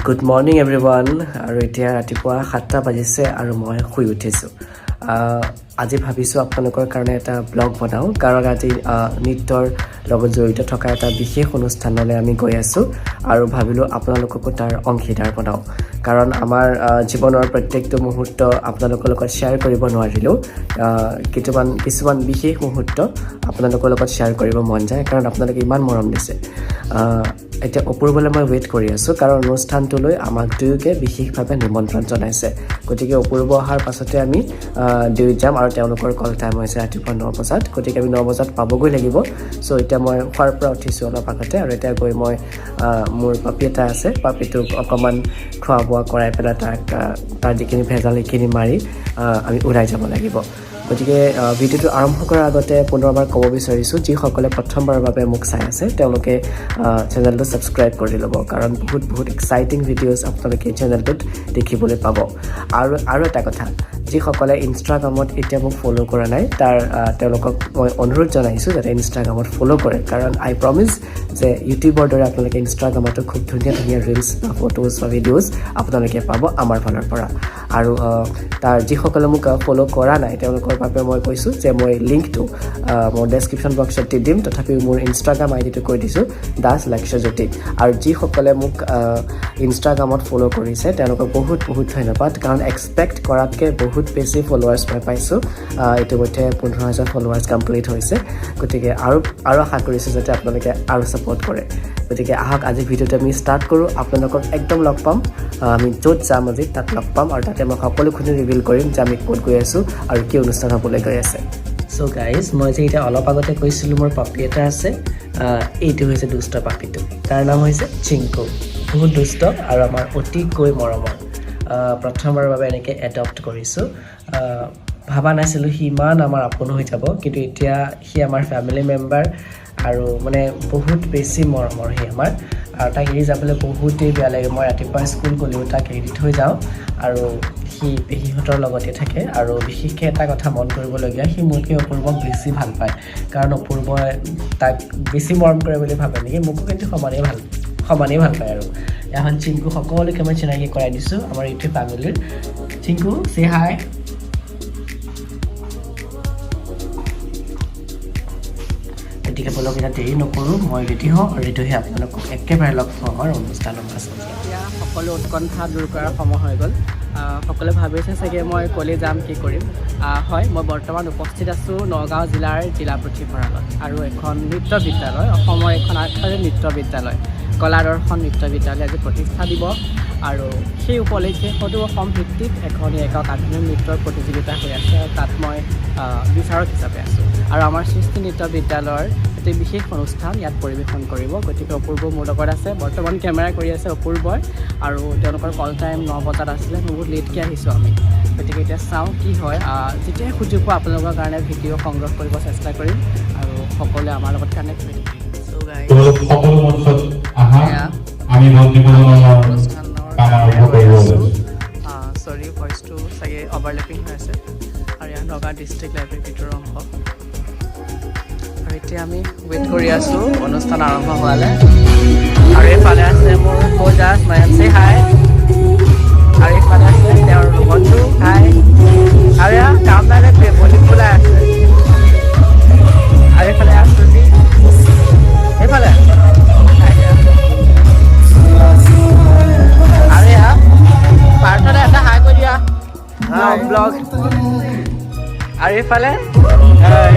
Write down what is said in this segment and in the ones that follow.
Good morning everyone. আৰু এতিয়া ৰাতিপুৱা 7টা বাজিছে আৰু মই শুই উঠিছোঁ। আজি ভাবিছোঁ আপোনালোকৰ কাৰণে এটা ব্লগ বনাওঁ, কাৰণ আজি নৃত্যৰ লগত জড়িত থকা এটা বিশেষ অনুষ্ঠানলৈ আমি গৈ আছোঁ আৰু ভাবিলোঁ আপোনালোককো তাৰ অংশীদাৰ বনাওঁ, কাৰণ আমাৰ জীৱনৰ প্ৰত্যেকটো মুহূৰ্ত আপোনালোকৰ লগত শ্বেয়াৰ কৰিব নোৱাৰিলেও কিছুমান কিছুমান বিশেষ মুহূৰ্ত আপোনালোকৰ লগত শ্বেয়াৰ কৰিব মন যায়, কাৰণ আপোনালোকে ইমান মৰম দিছে। এতিয়া অপূৰ্বলৈ মই ৱেইট কৰি আছোঁ, কাৰণ অনুষ্ঠানটোলৈ আমাক দুয়োকে বিশেষভাৱে নিমন্ত্ৰণ জনাইছে। গতিকে অপূৰ্ব অহাৰ পাছতে আমি দুয়ো যাম আৰু তেওঁলোকৰ কল টাইম হৈছে ৰাতিপুৱা 9 বজাত। গতিকে আমি 9 বজাত পাবগৈ লাগিব। চ' এতিয়া মই শোৱাৰ পৰা উঠিছোঁ অলপ আগতে আৰু এতিয়া গৈ মই মোৰ পাপি এটা আছে, পাপিটোক অকণমান খোৱা বোৱা কৰাই পেলাই তাক তাৰ যিখিনি ভেজাল সেইখিনি মাৰি আমি ওলাই যাব লাগিব। গতিকে ভিডিঅ'টো আৰম্ভ কৰাৰ আগতে পুনৰবাৰ ক'ব বিচাৰিছোঁ, যিসকলে প্ৰথমবাৰৰ বাবে মোক চাই আছে, তেওঁলোকে চেনেলটো ছাবস্ক্ৰাইব কৰি ল'ব, কাৰণ বহুত বহুত এক্সাইটিং ভিডিঅ'জ আপোনালোকে এই চেনেলটোত দেখিবলৈ পাব। আৰু আৰু এটা কথা, যিসকলে ইনষ্টাগ্ৰামত এতিয়া মোক ফ'ল' কৰা নাই, তাৰ তেওঁলোকক মই অনুৰোধ জনাইছোঁ যাতে ইনষ্টাগ্ৰামত ফ'ল' কৰে, কাৰণ আই প্ৰমিজ যে ইউটিউবৰ দৰে আপোনালোকে ইনষ্টাগ্ৰামতো খুব ধুনীয়া ধুনীয়া ৰিলছ বা ফটোজ বা ভিডিঅ'জ আপোনালোকে পাব আমাৰ ফালৰ পৰা। আৰু তাৰ যিসকলে মোক ফ'ল' কৰা নাই, তেওঁলোকৰ বাবে মই কৈছোঁ যে মই লিংকটো মোৰ ডেছক্ৰিপশ্যন বক্সত দি দিম। তথাপিও মোৰ ইনষ্টাগ্ৰাম আই ডিটো কৈ দিছোঁ, দাস লক্ষ্যজ্যোতি। আৰু যিসকলে মোক ইনষ্টাগ্ৰামত ফ'ল' কৰিছে, তেওঁলোকক বহুত বহুত ধন্যবাদ, কাৰণ এক্সপেক্ট কৰাতকৈ বহুত বেছি ফ'ল'ৱাৰ্ছ মই পাইছোঁ। ইতিমধ্যে 15,000 ফ'ল'ৱাৰ্ছ কমপ্লিট হৈছে। গতিকে আৰু আৰু আশা কৰিছোঁ যাতে আপোনালোকে আৰু ছাপৰ্ট কৰে। গতিকে আহক, আজি ভিডিঅ'টো আমি ষ্টাৰ্ট কৰোঁ। আপোনালোকক একদম লগ পাম, আমি য'ত যাম আজি তাত লগ পাম আৰু তাতে মই সকলোখিনি ৰিভিল কৰিম যে আমি ক'ত গৈ আছোঁ আৰু কি অনুষ্ঠান হ'বলৈ গৈ আছে। চ' গাইজ, মই যে এতিয়া অলপ আগতে কৈছিলোঁ মোৰ পাপি এটা আছে, এইটো হৈছে দুষ্ট পাপিটো। তাৰ নাম হৈছে চিংকু। বহুত দুষ্ট আৰু আমাৰ অতিকৈ মৰমৰ। প্ৰথমবাৰৰ বাবে এনেকৈ এডপ্ট কৰিছোঁ। ভাবা নাছিলোঁ সি ইমান আমাৰ আপোন হৈ যাব, কিন্তু এতিয়া সি আমাৰ ফেমিলি মেম্বাৰ আৰু মানে বহুত বেছি মৰমৰ সি আমাৰ আৰু তাক এৰি যাবলৈ বহুতেই বেয়া লাগে। মই ৰাতিপুৱা স্কুল গ'লেও তাক এৰি থৈ যাওঁ আৰু সি পেহীহঁতৰ লগতে থাকে। আৰু বিশেষকৈ এটা কথা মন কৰিবলগীয়া, সি মোতকৈ অপূৰ্বক বেছি ভাল পায়, কাৰণ অপূৰ্বই তাক বেছি মৰম কৰে বুলি ভাবে নেকি, মোকো কিন্তু সমানেই ভাল পায়। আৰু এখন চিংকু সকলোকে মই চিনাকি কৰাই দিছোঁ আমাৰ এইটো ফেমিলিৰ। চিংকু, চে হাই। গতিকে ব'লক, এতিয়া দেৰি নকৰোঁ, মই ৰেডি হওঁ আৰু ৰেডি হৈ আপোনালোকক একেবাৰে লগ পাওঁ আমাৰ অনুষ্ঠানৰ মাজত। এতিয়া সকলো উৎকণ্ঠা দূৰ কৰাৰ সময় হৈ গ'ল। সকলোৱে ভাবিছে চাগে মই ক'লৈ যাম, কি কৰিম। হয়, মই বৰ্তমান উপস্থিত আছোঁ নগাঁও জিলাৰ জিলা পুথিভঁৰালত আৰু এখন নৃত্য বিদ্যালয়, অসমৰ এখন আগশাৰীৰ নৃত্য বিদ্যালয় কলা দৰ্শন নৃত্য বিদ্যালয় আজি প্ৰতিষ্ঠা দিৱস আৰু সেই উপলক্ষে সদৌ অসম ভিত্তিত এখন একক আধুনিক নৃত্যৰ প্ৰতিযোগিতা হৈ আছে আৰু তাত মই বিচাৰক হিচাপে আছোঁ আৰু আমাৰ সৃষ্টি নৃত্য বিদ্যালয়ৰ এটি বিশেষ অনুষ্ঠান ইয়াত পৰিৱেশন কৰিব। গতিকে অপূৰ্ব মোৰ লগত আছে, বৰ্তমান কেমেৰা কৰি আছে অপূৰ্বই আৰু তেওঁলোকৰ কল টাইম 9 বজাত আছিলে, বহুত লেটকৈ আহিছোঁ আমি। গতিকে এতিয়া চাওঁ কি হয়। যেতিয়াই সুযোগ পাওঁ আপোনালোকৰ কাৰণে ভিডিঅ' সংগ্ৰহ কৰিব চেষ্টা কৰিম আৰু সকলোৱে আমাৰ লগত কানেক্ট হৈ থাকিব। তোমালোক সকলো মঞ্চত আহা, আমি বন্তি প্ৰজ্বলনৰ কাম আৰম্ভ কৰিব ওলাইছো। চৰি, ভইচটো চাগে অভাৰলেপিং হৈ আছে। আৰু ইয়াৰ নগাঁও ডিষ্ট্ৰিক্ট লাইব্ৰেৰীৰ ভিতৰৰ অংশ আৰু এতিয়া আমি ৱেইট কৰি আছোঁ অনুষ্ঠান আৰম্ভ হোৱালৈ। আৰু এইফালে আছে মোৰ কো-জাজ নয়ন, চে হাই। আৰু এইফালে আছে তেওঁৰ বন্ধু, হাই। আৰু এয়া কাম নাই, বলি ফুলাই আছে। আৰু এইফালে আছোঁ এইফালে হাই দিয়া। আৰু এয়া পাৰ্থদা, এটা হাই কৈ দিয়া, ব্লগ ব্লগ। আৰু এইফালে হাই।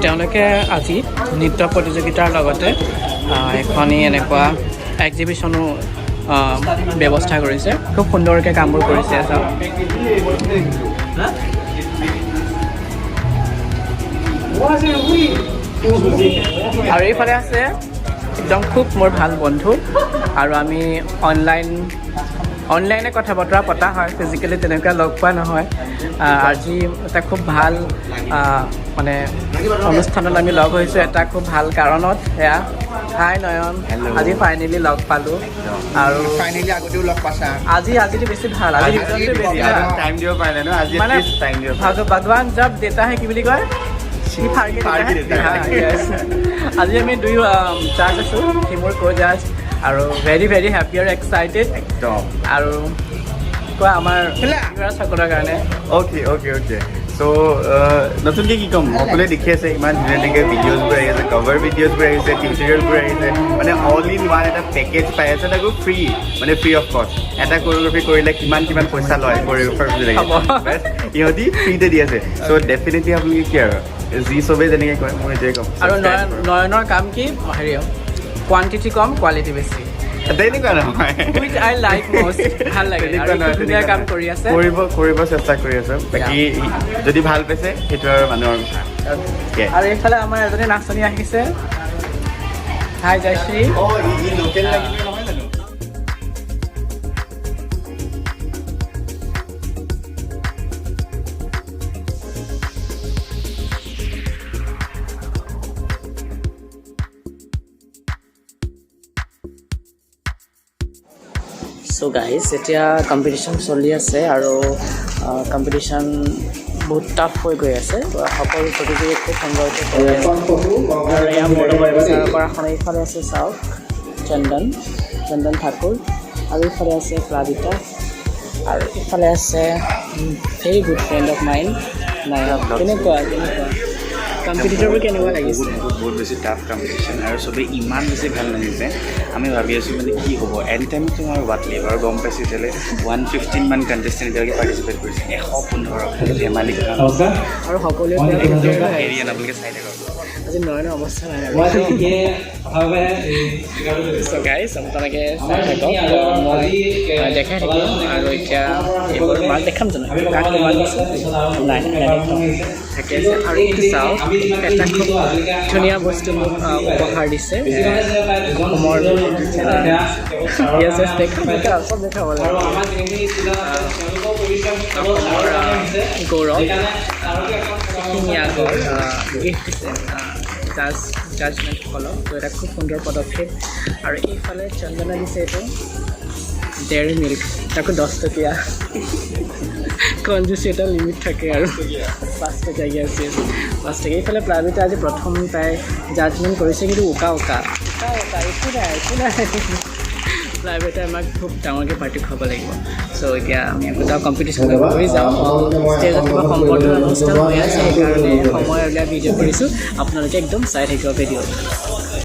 তেওঁলোকে আজি নৃত্য প্ৰতিযোগিতাৰ লগতে এখনি এনেকুৱা এক্সিবিশ্যনো ব্যৱস্থা কৰিছে। খুব সুন্দৰকৈ কামবোৰ কৰিছে, চাওক। আৰু এইফালে আছে একদম খুব মোৰ ভাল বন্ধু আৰু আমি অনলাইনে কথা বতৰা পতা হয়, ফিজিকেলি তেনেকুৱা লগ পোৱা নহয়। আজি এটা খুব ভাল মানে অনুষ্ঠানত আমি লগ হৈছোঁ এটা খুব ভাল কাৰণত। সেয়া হাই নয়ন, আজি ফাইনেলি লগ পালোঁ আৰু ফাইনেলি আগতেও লগ পাইছা। আজিটো বেছি ভাল, আজি ৰিজনটো বেছি ভাল। টাইম দিব পাৰিলে ন আজি মানে টাইম দিব। भगवान जब देता है, কি বুলি কয়? আজি আমি দুয়ো জাজ আছোঁ, সি মোৰ কো জাজ আৰু ভেৰি ভেৰি হেপী আৰু এক্সাইটেড। একদম। আৰু কোৱা আমাৰ ভিউৱাৰ্ছসকলৰ কাৰণে। অ'কে অ'কে অ'কে চ' নতুনকৈ কি ক'ম, সকলোৱে দেখি আছে, ইমান ধুনীয়া ধুনীয়াকৈ ভিডিঅ'জবোৰ আহি আছে, কভাৰ ভিডিঅ'জবোৰ আহিছে, টিউটৰিয়েলবোৰ আহিছে, মানে অল ইন ওৱান এটা পেকেজ পাই আছে, তাকো ফ্ৰী, মানে ফ্ৰী অফ কষ্ট। এটা কৰিঅ'গ্ৰাফি কৰিলে কিমান কিমান পইচা লয় কৰিঅ'গ্ৰাফাৰবিলাকে, ইহঁতি ফ্ৰীতে দি আছে। চ' ডেফিনেটলি আপোনালোকে কি আৰু যি চবেই যেনেকৈ কয়, মই সেইটোৱে ক'ম। আৰু নয়নৰ কাম কি, হেৰি কোৱান্টিটি কম, কোৱালিটি বেছি। তেনেকুৱা নহয়। Which I like most. ভাল লাগে। তেনেকুৱা আৰু নহয়, ধুনীয়া তেনেকুৱা কাম নহয়। কৰি আছে। কৰিব চেষ্টা কৰি আছো। বাকী যদি ভাল পাইছে, সেইটো আৰু মানুহৰ কথা। Yeah. আৰু এইফালে আমাৰ এজনী নাচনী আহিছে। হাই জয়শ্ৰী। অ, ই লোকেল লাগিলে নহয় জানো? চ' গাইজ, এতিয়া কম্পিটিশ্যন চলি আছে আৰু কম্পিটিশ্যন বহুত টাফ হৈ গৈ আছে। সকলো প্ৰতিযোগী খুব সুন্দৰকৈ কৰি আছে আৰু এয়া মোৰ লগত বিচাৰ কৰাখন। এইফালে আছে চাওক চন্দন, চন্দন ঠাকুৰ আৰু এইফালে আছে প্লাবিতা আৰু ইফালে আছে very good friend of mine Nayan. কেনেকুৱা কেনেকুৱা কম্পিটিটৰবোৰ, কেনেকুৱা লাগিছে? বহুত বহুত বহুত বেছি টাফ কম্পিটিশ্যন আৰু চবেই ইমান বেছি ভাল লাগিছে। আমি ভাবি আছোঁ মানে কি হ'ব। এনি টাইম তোমাৰ বাট লাগিব আৰু গম পাইছোঁ এতিয়ালৈ 115 মান কণ্টেষ্টেণ্ট এতিয়ালৈকে পাৰ্টিচিপেট কৰিছে, 115, ধেমালি কথা নহয়। আৰু সকলোৱে পুৰা prepare হৈ হেৰি আহিছে। আপোনালোকে চাই থাকক। আজি নয়নৰ অৱস্থা নাই আৰু। চ' গাইজ, আপোনালোকে চাই থাকক, মই দেখাই থাকিম। আৰু এতিয়া এইবোৰ মাল দেখাম জানো? কাক কিমান দিছোঁ নাই নাই নেদেখাওঁ, থাকি আছে। আৰু এইটো চাওক, এটা খুব ধুনীয়া বস্তু মোক উপহাৰ দিছে অসমৰ। য়েছ য়েছ দেখাম, দেখাম, চব দেখাব লাগিব। অসমৰ গৌৰৱ এশিঙীয়া গঁড় গিফ্ট দিছে জাজমেণ্টসকলক। ত' এটা খুব সুন্দৰ পদক্ষেপ। আৰু এইফালে চন্দনা দিছে এইটো ডেইৰী মিল্ক, তাকো 10 টকীয়া। কনজুচি এটা লিমিট থাকে। আৰু 5 টকীয়া, য়েছ, 5 টকীয়া। এইফালে প্লাবিতা আজি প্ৰথম তাই জাজমেণ্ট কৰিছে, কিন্তু উকা উকা উকা উকা, একো নাই, একো নাই। প্লাবিতাই আমাক খুব ডাঙৰকৈ পাৰ্টি খুৱাব লাগিব। চ' এতিয়া আমি আকৌ যাওঁ, কম্পিটিশ্যনলৈ ঘূৰি যাওঁ। ষ্টেজত কিবা সম্বৰ্ধনা অনুষ্ঠান হৈ আছে, সেইকাৰণে সময় উলিয়াই ভিডিঅ' কৰিছোঁ। আপোনালোকে একদম চাই থাকিব ভিডিঅ'।